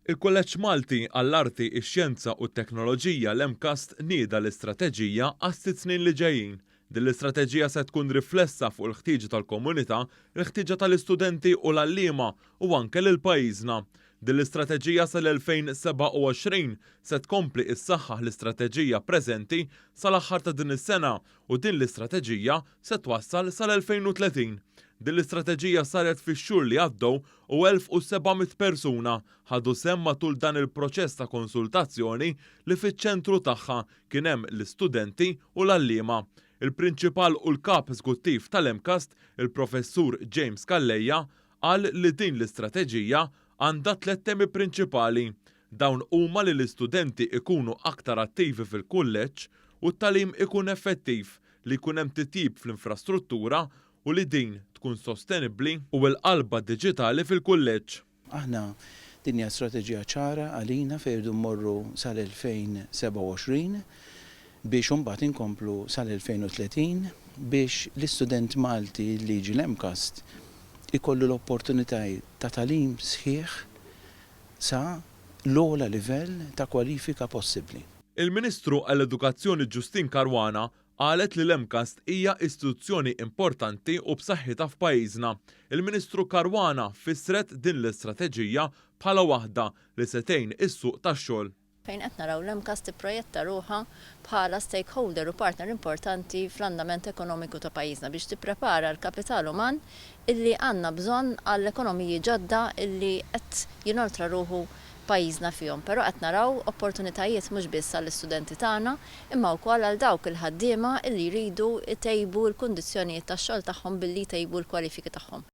Il-Kulleġġ Malti għall-Arti, ix-Xjenza u t-Teknoloġija, l-MCAST, nieda l-istrateġija għas-sitt snin li ġejjin. Din l-istrateġija se tkun riflessa fuq il-ħtieġa tal-komunità, il-ħtieġa tal-istudenti u l-għalliema u anke lil pajjiżna. Din l-istrateġija sal-2027 se tkompli issaħħaħ l-istrateġija preżenti sal-aħħar ta' din is-sena u din l-istrateġija se twassal sal-2030. Din l-istrateġija saret fix-xhur li għaddew u 1,700 persuna ħadu sehem matul dan il-proċess ta' konsultazzjoni li fiċ-ċentru tagħha kien hemm l-istudenti u l-għalliema. Il-Prinċipal u l-Kap Eżekuttiv tal-MCAST, il-Professur James Calleja, qal li din l-istrateġija għandha tliet temi prinċipali. Dawn huma li l-istudenti ikunu aktar attivi fil-kulleġġ u t-tagħlim ikun effettiv, li jkun hemm titjib fl-infrastruttura u li din tkun sostenibbli u l-qalba diġitali fil-kulleġġ. Aħna din hija strateġija ċara għalina fejn irridu mmorru sal-2027 biex imbagħad inkomplu sal-2030 biex l-istudent Malti li jiġi l-MCAST ikollu l-opportunitajiet ta' tagħlim sħiħ sa l-ogħla livell ta' kwalifika possibbli. Il-Ministru għall-Edukazzjoni Justyne Caruana qalet li l-MCAST hija istituzzjoni importanti u b'saħħitha f'pajjiżna. Il-Ministru Caruana fissret din l-istrateġija bħala waħda li se tgħin is-suq tax-xogħol. Fejn qed naraw l-MCAST tipprojetta ruħha bħala stakeholder u partner importanti fl-andament ekonomiku ta' pajjiżna biex tipprepara l-kapital uman illi għandna bżonn għall-ekonomiji ġodda illi qed jinoltra ruħu pajjiżna fihom. Però qed naraw opportunitajiet mhux biss għall-istudenti tagħna imma wkoll għal dawk il-ħaddiema illi jridu jtejbu l-kundizzjonijiet tax-xogħol tagħhom billi jtejbu l-kwalifiki tagħhom.